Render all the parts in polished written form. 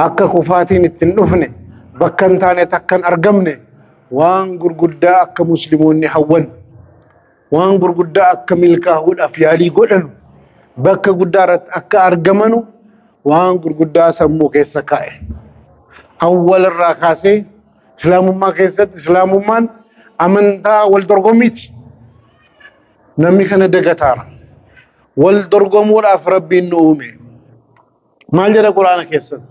Akka kufaatiin itti hin dhufne, bakka hin taane takka hin argamne, waan gurguddaa akka musliimoonni hawwan, waan gurguddaa akka milkaahuudhaaf yaalii godhanu, bakka guddaa irratti akka argamanu waan gurguddaa sammuu keessa kaa'e. Awwal irraa kaasee islaamummaa keessatti islaamummaan amantaa wal dorgommiiti. Namni kana dagataara. Wal dorgomuudhaaf Rabbiin nu uume. Maal jedha Quraana keessatti?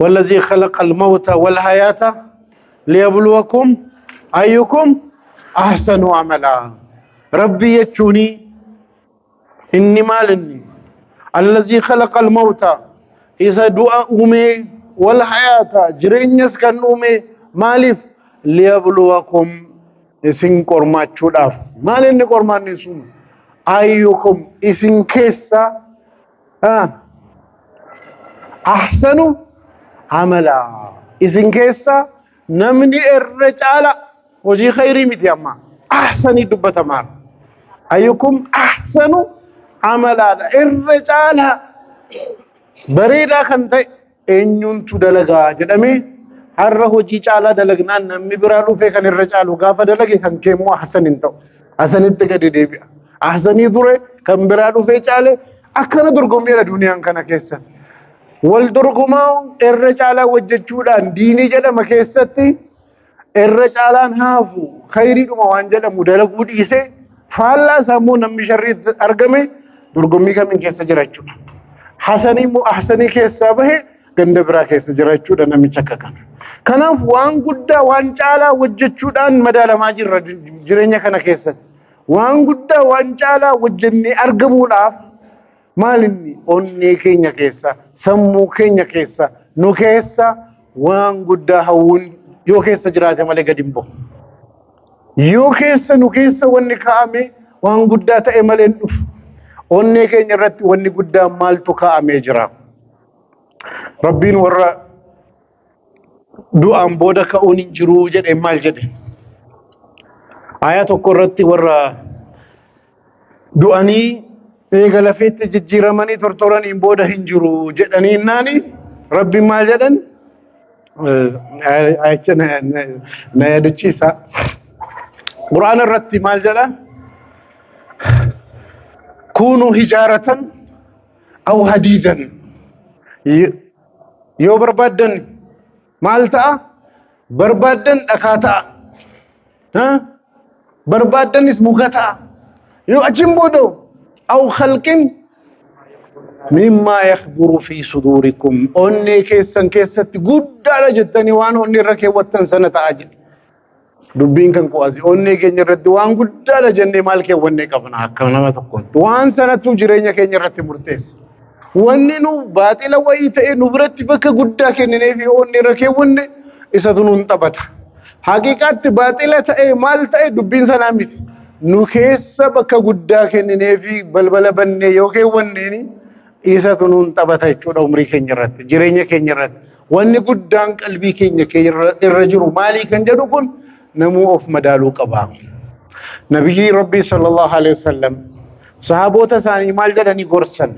Wallazii khalaqa al-mawta wal hayaata liyabluwakum ayyukum ahsanu amala. Rabbii jechuuni inni maal inni? Allazii khalaqa al-mawta isa du'a uumee wal hayaata jireenyas kan uume maaliif? Liyabluwakum isin qormaachuudhaaf. Maal inni qormaanni sun? Ayyukum isin keessa ahsanu amala. Isin keessa namni irra caala hojii khayrii miti amma ahsanii dubbatamaa. Ayyukum ahsanu amalaadha. Irra caala bareedaa kan ta'e eenyuuntu dalagaa jedhamee har'a hojii caalaa dalagnaan namni biraa dhufee kan irra caalu gaafa dalage kan kee immoo ahsan hin ta'u. Ahsanitti gadi deebi'a. Ahsanii ture kan biraa dhufee caale akkana dorgommiidha duniyaan kana keessa. Wal dorgomaa irra caalaa hojjechuudhaan diinii jedhama keessatti irra caalaan haafu khayriidhuma waan jedhamu dalaguu dhiisee faallaa isaa immoo namni sharriitti argame dorgommii kamiin keessa jira jechuudha. Hasanii immoo ahsanii keessaa bahe ganda biraa keessa jira jechuudha namicha akka kana. Kanaaf waan guddaa waan caalaa hojjechuudhaan madaalamaa jirra jireenya kana keessatti. Waan guddaa waan caalaa hojjennee argamuudhaaf maal inni onnee keenya keessa, sammuu keenya keessa, nu keessa waan guddaa hawwuun yoo keessa jiraate malee gadi hin bahu. Yoo keessa nu keessa wanni kaa'ame waan guddaa ta'e malee hin dhufu. Onnee keenya irratti wanni guddaan maaltu kaa'amee jira? Rabbiin warra du'aan booda ka'uun hin jiru jedhe maal jedhe? Aayaa tokko irratti warra du'anii eega lafeetti jijjiiramanii tortoraniin booda hin jiru jedhanii naani Rabbiin maal jedhan? Aayicha na yaadachiisa. Qur'aana irratti maal jedha? Kuunuu hijaaratan aw hadiidan. Yoo barbaaddan maal ta'a? Barbaaddan dhakaa ta'a. Barbaaddanis muka ta'a. Yoo achiin booda aw khalqin mimmaa yakburu fi suduurikum onnee keessan keessatti guddaadha jettanii waan onnee irra keewwattan sana ta'a jedhe. Dubbiin kan qo'asi onnee keenya irratti waan guddaadha jennee maal keewwannee qabna akka nama tokkootti. Waan sanatu jireenya keenya irratti murteessa. Wanni nu baaxila wayii ta'e nu biratti bakka guddaa kenninee fi onnee irra keewwanne isatu nuun taphata. Haqiiqaatti baaxila ta'e maal ta'e dubbiin sanaa miti. Nu keessa bakka guddaa kenninee fi balbala bannee yoo keewwanneeni isatu nuun taphata jechuudha umrii keenya irratti jireenya keenya irratti. Wanni guddaan qalbii keenya irra jiru maalii kan jedhu kun namuu of madaaluu qaba. Nabiyyii Rabbii sallallahu alaihi wasallam sahaboota isaanii maal jedhanii gorsan?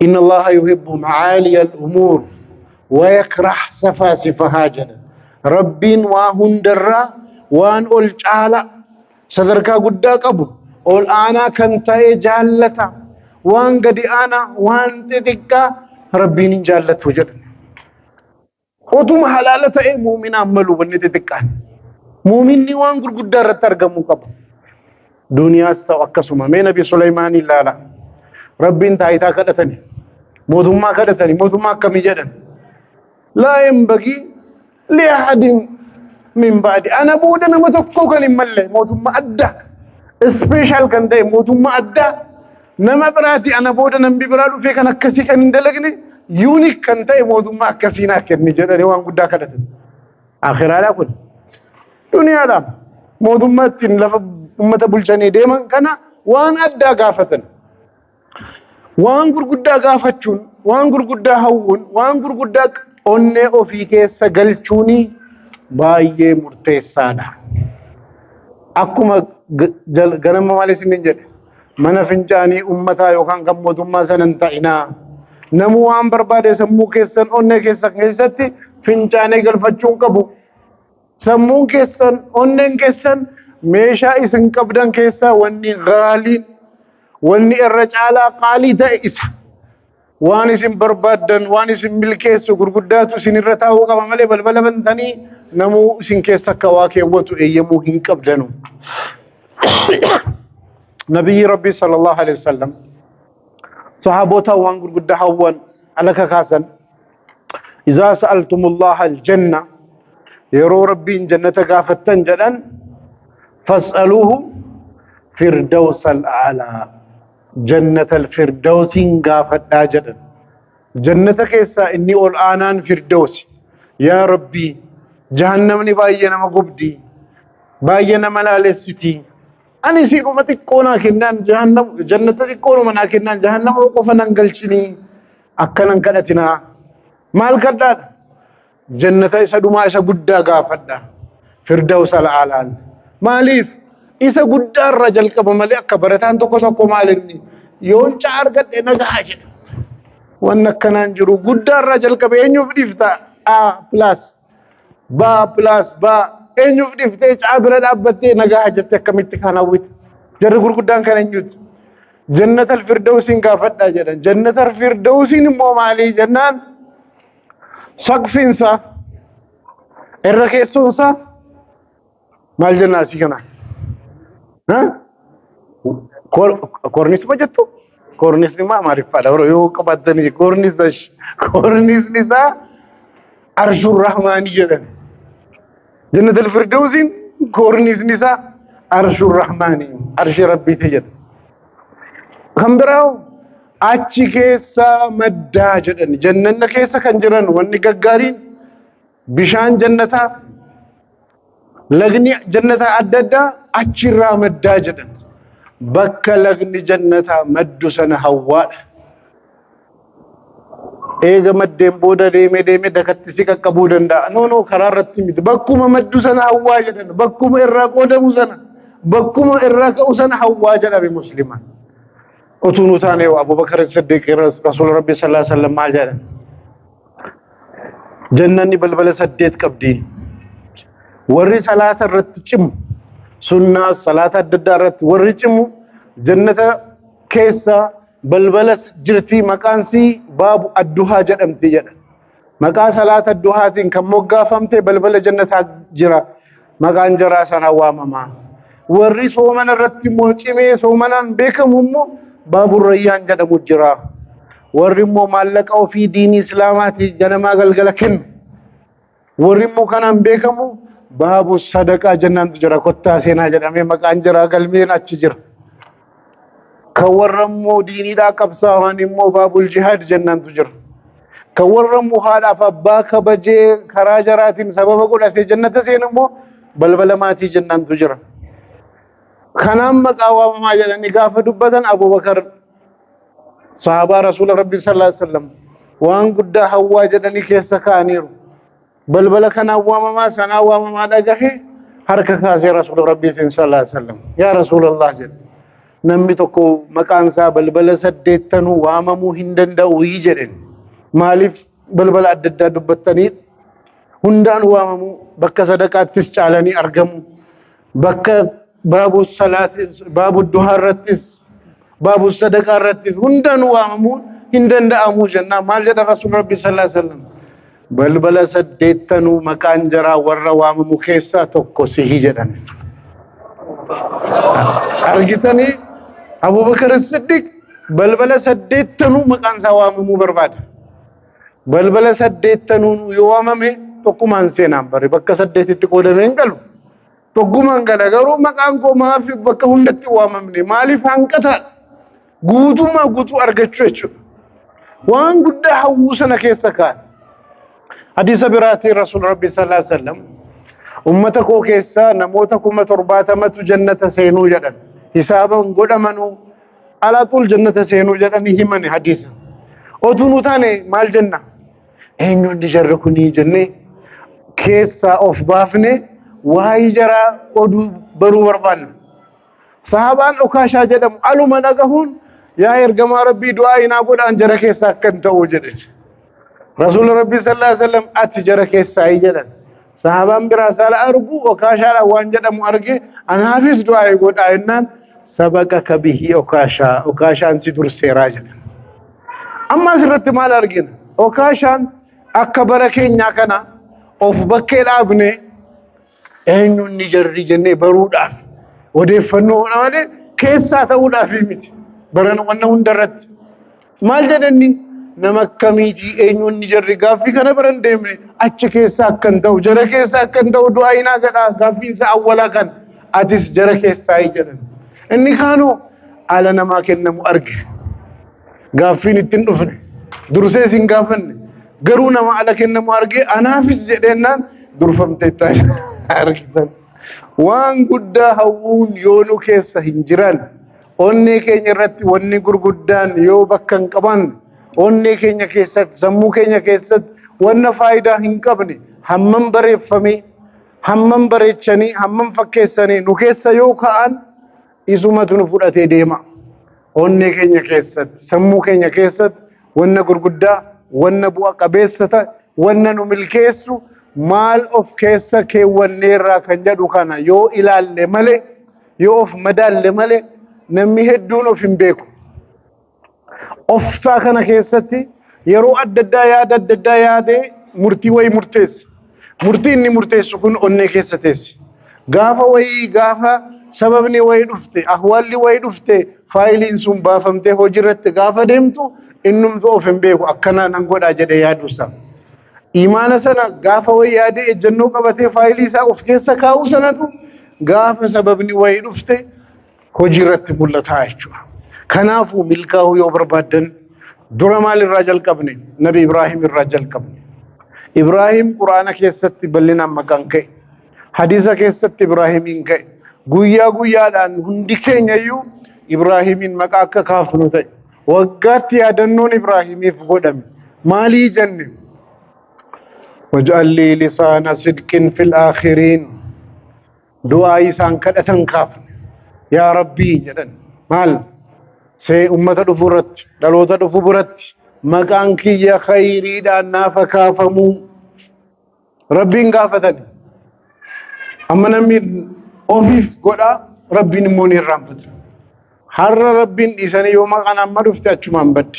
Inna Allaha yuhibbu macaaliya al-umuur wa yakrah safaasifahaa jedha. Rabbiin waa hundarraa waan ol caala sadarkaa guddaa qabu ol aanaa kan ta'e jaallata. Waan gadi aanaa waan xixiqqaa Rabbiin hin jaallatu jedha. Otuma halaala ta'ee muuminaan malu wanni xixiqqaan. Muuminni waan gurguddaa irratti argamuu qaba. Duniyaas ta'u akkasuma. Mee Nabi Suleymaan ilaala. Rabbiin taayitaa kadhatani. Mootummaa kadhatani. Mootummaa akkamii jedhan? Laa yanbagii li ahadin min ba'di. Ana booda nama tokko kan hin malle mootummaa addaa. Ispeeshaal kan ta'e mootummaa addaa. Nama biraati ana booda namni biraa dhufee kan akkasii kan hin dalagne yuunik kan ta'e mootummaa akkasii naa kenni jedhanii waan guddaa kadhatan. Akhiraadhaa kun duniyaadhaa mootummaa ittiin lafa uummata bulchanii deeman kana waan addaa gaafatan. Waan gurguddaa gaafachuun, waan gurguddaa hawwuun, waan gurguddaa onnee ofii keessa galchuun baay'ee murteessaadha. Akkuma ganama maal isiniin jedhe? Mana fincaanii ummataa yookaan kan mootummaa sana hin ta'inaa. Namuu waan barbaade sammuu keessan onnee keessan keessatti fincaanee galfachuu hin qabu. Sammuun keessan onneen keessan meeshaa isin qabdan keessaa wanni gaaliin wanni irra caalaa qaalii ta'e isa. Waan isin barbaaddan waan isin milkeessu gurguddaatu isin irra taa'uu qaba malee balbala bantanii namuu isin keessa akka waa keewwatu eeyyamuu hin qabdanu. Nabiyyi Rabbii sallallahu alaihi wasallam sahaabota waan gurguddaa hawwan ala kakaasan izaa sa'altumullaha aljanna yeroo Rabbiin jannata gaafattan jedhan fas'aluuhu firdawsa al'aalaa jannata alfirdawsiin gaafadhaa jedhan. Jannata keessaa inni ol aanaan firdawsi. Yaa Rabbii jahannamni baay'ee nama gubdi, baay'ee nama laalessiti. Ani isiidhuma xiqqoo naa kennaan jahannam jannata xiqqoodhuma naa kennaan jahannama qofa nan galchinii akkanan kadhatinaa. Maal kadhaadha? Jannata isa dhumaa isa guddaa gaafadha. Firdaws al'aalaan. Maaliif? Isa guddaa irraa jalqaba malee akka barataan tokko tokko maal inni yoon caa argadhe nagaha jedha. Wanni akkanaan jiru guddaa irraa jalqabe eenyuuf dhiifta? A plus B plus B eenyuuf dhiiftee caa bira dhaabbattee nagaha jette akkamitti kan hawwite? Jarri gurguddaan kan eenyuti? Jannatal firdawsiin gaafadhaa jedhan. Jannatal firdawsiin immoo maalii jennaan? Saqfiinsa irra keessoonsa maal jenna asii kana? Koornisma jettu? Koornisni maa maaliiffaadha? Yoo qabaattanii koornisa koornisni isaa Arshuur Rahmaanii jedhan. Jannatul Firdawsiin koornisni isaa Arshuur Rahmaanii arshii Rabbiiti jedha. Kan biraa achi keessa maddaa jedhan jannanna keessa kan jiran wanni gaggaariin bishaan jannataa lagni jannataa adda addaa achirraa maddaa jedhan. Bakka lagni jannataa maddu sana hawwaadha. Eega maddeen booda deemee deemee dakatti si qaqqabuu danda'a. No no karaa irratti miti. Bakkuma maddu sana hawwaa jedhan. Bakkuma irraa qoodamu sana. Bakkuma irraa ka'u sana hawwaa jedhame musliman. Utuu nu taane Abubakar Siddiq Rasuula Rabbi sallallahu alaihi wasallam maal jedhan? Jannanni balbala 8 qabdi. Warri salaata irratti cimu sunnaa salaata adda addaa irratti warri cimu jannata keessa balbala jirti maqaan sii baabu adduhaa jedhamti jedha. Maqaa salaata adduhaatiin kan moggaafamte balbala jannataa jira. Maqaan jaraa sana waamama. Warri soomana irratti immoo cimee soomanaan beekamu immoo baabur rayyaan jedhamu jira. Warri immoo maallaqa ofii diinii islaamaatii ganamaa galgala kennu. Warri immoo kanaan beekamu baabu sadaqaa jennaantu jira. Kottaa seenaa jedhamee maqaan jira galmeen achi jira. Kan warra immoo diiniidhaa qabsaa'an immoo baabul jihaad jennaantu jira. Kan warra immoo haadhaaf abbaa kabajee karaa jaraatiin sababa godhatee jannata seenu immoo balbala maatii jennaantu jira. Kanaan maqaa waamamaa jedhanii gaafa dubbatan Abubakar sahaabaa Rasuula Rabbii sallallahu alaihi wasallam waan guddaa hawwaa jedhanii keessa kaa'aniiru. Balbala kanaan waamamaa sanaa waamamaa dhagahe harka kaasee Rasuula Rabbiitiin sallallahu alaihi wasallam yaa Rasuulallah jedhe. Namni tokko maqaan isaa balbala saddeettanuu waamamuu hin danda'u jedhen. Maaliif balbala adda addaa dubbattanii hundaan waamamuu bakka sadaqaattis caalanii argamu bakka baabu salaatis baabu duhaa irrattis baabu sadaqaa irrattis hundaan waamamuu hin danda'amu jennaan maal jedha rasuul rabbi sallallahu alaihi wasallam balbala saddeettanuu maqaan jaraa warra waamamu keessaa tokko sihi jedhan. Argitanii Abubakar Siddiq balbala saddeettanuu maqaan isaa waamamuu barbaada. Balbala saddeettanuun yoo waamame tokkumaan seenaan bare bakka saddeetitti qoodamee hin galu. Tokkumaan gala garuu maqaan koo maaf bakka hundatti waamamne maaliif hanqataadha. Guutummaa guutuu argachuu jechuudha. Waan guddaa hawwuu sana keessa kaa'an. Hadiisa biraatiin Rasuul Rabbi sallallahu alaihi wasallam ummata koo keessaa namoota 70,000tu jannata seenuu jedhan. Hisaaban godhamanuu alaaxuul jannata seenuu jedhanii himani hadiisa. Otuu nu taane maal jenna? Eenyuun jarri kunii jennee keessaa of baafne waa'ee jaraa oduu baruu barbaanna. Sahabaan Ukaashaa jedhamu aluma dhagahuun Yaa ergamaa Rabbii, du'aa inaa godhaan jara keessaa akka hin ta'u jedhe. Rasuula Rabbii sallallahu alaihi wasallam ati jara keessaa jedhan. Sahabaan biraa saala argu Okaashaadhaan waan jedhamu arge, anaafis du'aa godhaa jennaan, sabaqaka bihi Okaashaa, Okaashaan si durseeraa jedhan. Amma asirratti maal argina? Okaashaan akka bara keenyaa kana of bakkee dhaabne eenyuun ni jarri jennee baruudhaaf odeeffannoo malee keessaa ta'uudhaaf miti. Baran wanna hundarratti. Maal jedhanni, nama akkamiitii, eenyuun ni jarri, gaaffii kana bira hin deemne. Achi keessa akka hin ta'u, jara keessa akka hin ta'u du'aa hinaa gadhaa. Gaaffiin isaa awwalaa kan atis jara keessaa jedhan. Inni kaanoo ala namaa kennamu arge. Gaaffiin ittiin dhufne, dursees hin gaafanne, garuu nama ala kennamu arge, anaafis jedheennaan durfamteetta argitan. Waan guddaa hawwuun yoo nu keessa hin jiran, onnee keenya irratti wanni gurguddaan yoo bakka hin qaban, onnee keenya keessatti, sammuu keenya keessatti wanna faayidaa hin qabne hammam bareeffamee, hammam bareechanii, hammam fakkeessanii nu keessa yoo ka'an, isumatu nu fudhatee deema. Onnee keenya keessatti, sammuu keenya keessatti wanna gurguddaa, wanna bu'a qabeessa ta'e, wanna nu milkeessu maal of keessa keewwanneerraa kan jedhu kana yoo ilaalle malee, yoo of madaalle malee, namni hedduun of hin beeku. Ofsaa kana keessatti yeroo adda addaa yaada adda addaa yaadee murtii wayii murteessa. Murtii inni murteessu kun onnee keessa teessi. Gaafa wayii, gaafa sababni wayii dhufte, ahwaalli wayii dhufte, faayiliin sun baafamtee hojii irratti gaafa deemtu, innumtu of hin beeku akkana nan godhaa jedhee yaaduusaa. Imaana sana gaafa wayii yaadee ejjennoo qabatee faayilii isaa of keessa kaa'uu sanatu gaafa sababni wayii dhufte hojii irratti mul'ata jechuudha. Kanaafuu milkaa'uu yoo barbaaddan, dura maal irraa jalqabne? Nabi Ibraahim irraa jalqabne. Ibraahim Quraana keessatti bal'inaan maqaan ka'e. Hadiisa keessatti Ibraahimiin ka'e. Guyyaa guyyaadhaan hundi keenya iyyuu Ibraahimiin maqaa akka kaafnu ta'e. Waggaatti yaadannoon Ibraahimiif godhame. Maalii jenne? Waj'al lii lisaana sidqin fil aakhiriin. Du'aa isaan kadhatan kaafne. Yaa Rabbii jedhan. Maal? See ummata dhufu irratti, dhaloota dhufu biratti maqaan kiyya khayriidhaan naafa kaafamuu Rabbiin gaafatani. Amma namni ofiif godhaa, Rabbiin immoo ni irraanfata. Har'a Rabbiin dhiisanii yoo maqaan amma dhufte achumaan baddi.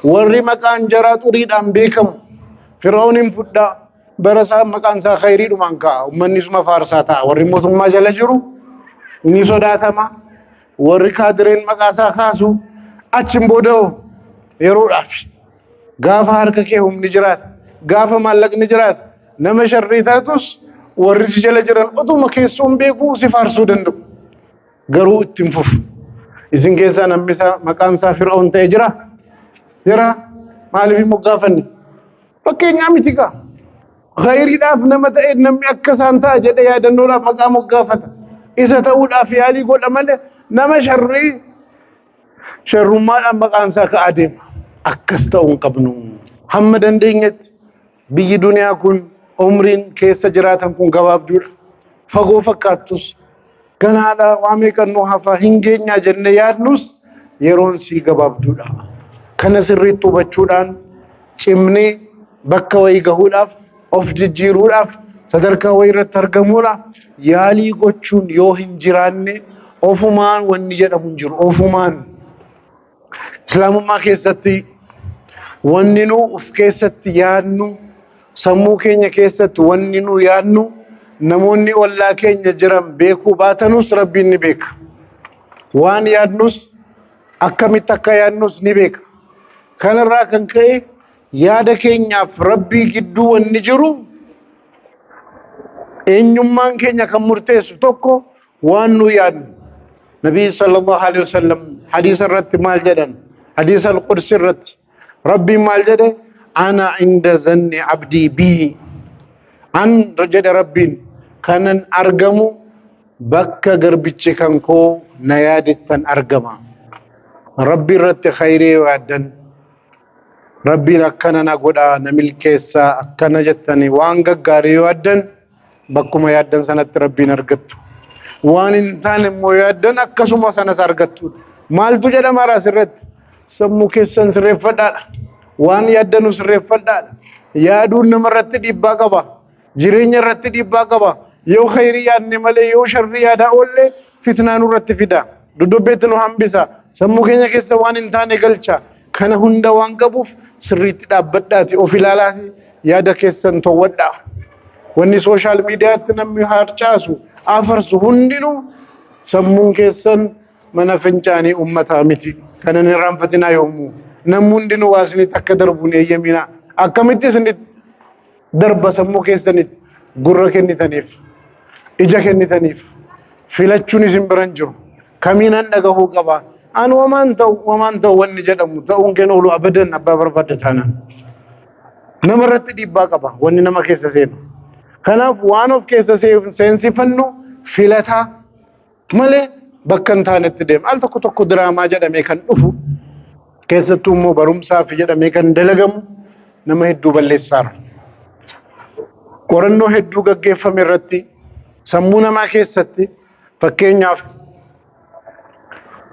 Warri maqaan jaraa xuriidhaan beekamu, Fir'aawun hin fudhaa, bara isaa maqaan isaa khayriidhumaan ka'a. Uummanni suma faarsaa ta'a. Warri mootummaa jala jiru ni sodaatama. Warri kaadireen maqaa isaa kaasu achiin booda yeroodhaaf. Gaafa harka kee humni jiraata, gaafa maallaqni jiraata, nama sharrii taatus warri si jala jiran otuma keessoon beekuu si faarsuu danda'u. Garuu ittiin fufu. Isin keessaa namni isaa maqaan isaa Fir'aun ta'e jira? Jira. Maaliif hin moggaafanne? Fakkeenyaa miti kaa. Khayriidhaaf nama ta'e namni akka isaan ta'a jedhee yaadannoodhaaf maqaa moggaafata. Isa ta'uudhaaf yaalii godha malee, nama sharrii sharrummaadhaan maqaan isaa ka'aa deema. Akkas ta'uu hin qabnu. Hamma dandeenyetti biyyi duniyaa kun, umriin keessa jiraatan kun gabaabduudha. Fagoo fakkaattus, ganaadha, waa meeqannoo hafaa hin geenyaa jennee yaadnus, yeroon sii gabaabduudha. Kana sirriitti hubachuudhaan cimnee bakka wayii gahuudhaaf, of jijjiiruudhaaf, sadarkaa wayii irratti argamuudhaaf yaalii gochuun yoo hin jiraanne, ofumaan wanni jedhamu hin jiru. Ofumaan Islaamummaa keessatti wanni nu of keessatti yaadnu, sammuu keenya keessatti wanni nu yaadnu, namoonni ollaa keenya jiran beekuu baatanus Rabbiin ni beeka. Waan yaadnus, akkamitti akka yaadnus ni beeka. Kanarraa kan ka'e yaada keenyaaf Rabbii gidduu wanni jiru, eenyummaan keenya kan murteessu tokko waan nu yaadnu. Nabii sallallahu alaihi wasallam hadiisa irratti maal jedhan? Hadiisa al-Qudsi irratti Rabbiin maal jedhe? Ana inda zanni abdii bii. An jedhe Rabbiin kanan argamu bakka garbichi kan koo na yaadettan argama. Rabbi irratti khayrii yoo yaaddan, Rabbiin akkana na godhaa, na milkeessaa akkana jettanii waan gaggaarii yoo yaaddan, bakkuma yaaddan sanatti Rabbiin argattu. Waan hin taane immoo yaaddan, akkasuma sanas argattu. Maaltu jedhama asirratti? Sammuu keessan sirreeffadhaadha. Waan yaaddanu sirreeffadhaadha. Yaaduun namarratti dhiibbaa qaba. Jireenya irratti dhiibbaa qaba. Yoo khayrii yaadne malee yoo sharrii yaadaa oolle fitnaa nurratti fida. Dudubbeetti nu hambisa. Sammuu keenya keessa waan hin taane galcha. Kana hunda waan qabuuf sirriitti dhaabbadhaati of ilaalaati yaada keessan toowwadhaa. Wanni social miidiyaatti namni harcaasu afarsu hundinuu sammuun keessan mana fincaanii uummataa miti. Kana hin irraanfatinaa yommuu. Namni hundinuu waa isinitti akka darbu hin eeyyaminaa. Akkamitti isinitti darba sammuu keessanitti gurra kennitaniif, ija kennitaniif, filachuun isin bira hin jiru. Kamiinan dhagahuu qaba. An wamaan ta'u wamaan ta'u wanni jedhamu ta'uun keenya oolu abadan abbaa barbaadda taanaan. Nama irratti dhiibbaa qaba wanni nama keessa seenu. Kanaaf waan of keessa seensifannu filataa malee bakka hin taanetti deema. Al tokko tokko diraamaa jedhamee kan dhufu keessattuu immoo barumsaaf jedhamee kan dalagamu nama hedduu balleessaara. Qorannoo hedduu gaggeeffame irratti sammuu namaa keessatti, fakkeenyaaf,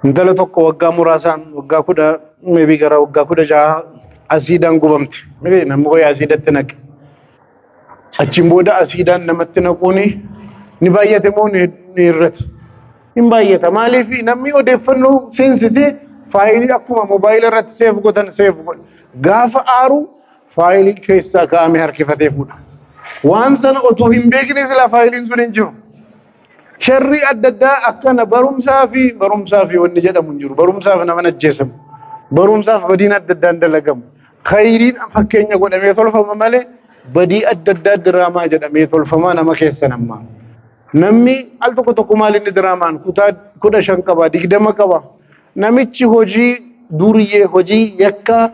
intala tokko waggaa muraasaan, waggaa 10, maybe gara waggaa 16, asiidaan gubamte. Maybe namni wayii asiidatti naqe. Achiin booda asiidaan namatti naquun ni baay'ate moo ni hir'ate? Hin baay'ata. Maaliif? Namni odeeffannoo seensisee faayilii akkuma moobaayila irratti save godhan save godha. Gaafa aaru faayilii keessaa kaa'amee harkifatee fuudha. Waan sana otoo hin beekne silaa faayiliin sun hin jiru. Sharrii adda addaa akkana barumsaa fi wanni jedhamu hin jiru. Barumsaaf nama ajjeesamu. Barumsaaf badiin adda addaan dalagamu. Khayriin fakkeenya godhamee tolfama malee badii adda addaa diraamaa jedhamee tolfama nama keessa namaa. Namni al tokko tokko maal inni diraamaan kutaa 15 qaba, 20 qaba. Namichi hojii duriyyee, hojii yakka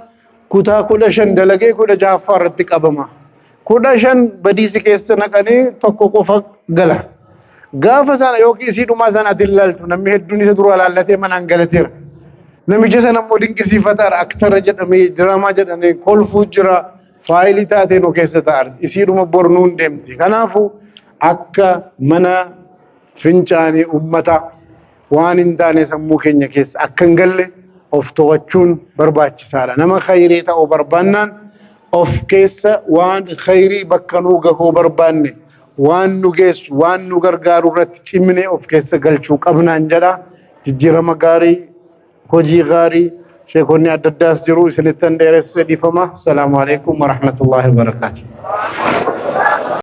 kutaa 15 dalagee 16ffaa irratti qabama. 15 badiisi keessa naqanii tokko qofa gala. Gaafa sana yookiin isii dhumaa sana ati ilaaltu, namni hedduun isa dura laallatee manaan galateera. Namicha sana immoo dinqisiifataadha. Aktara jedhamee, diraamaa jedhamee kolfuu jira. Faayilii taatee nu keessa ta'a. Isiidhuma bornuun deemti. Kanaafuu akka mana fincaanii uummata waan hin taane sammuu keenya keessa akka hin galle of to'achuun barbaachisaadha. Nama khayrii ta'uu barbaannaan, of keessa waan khayrii bakka nuu gahuu barbaanne, waan nu geessu, waan nu gargaaru irratti cimnee of keessa galchuu qabnaan jedha. Jijjiirama gaarii, hojii gaarii, sheekonni adda addaas jiru, isinittan dheeressee dhiifama. Asalaamu alaikum warahmatullaahi wabarakaatuh.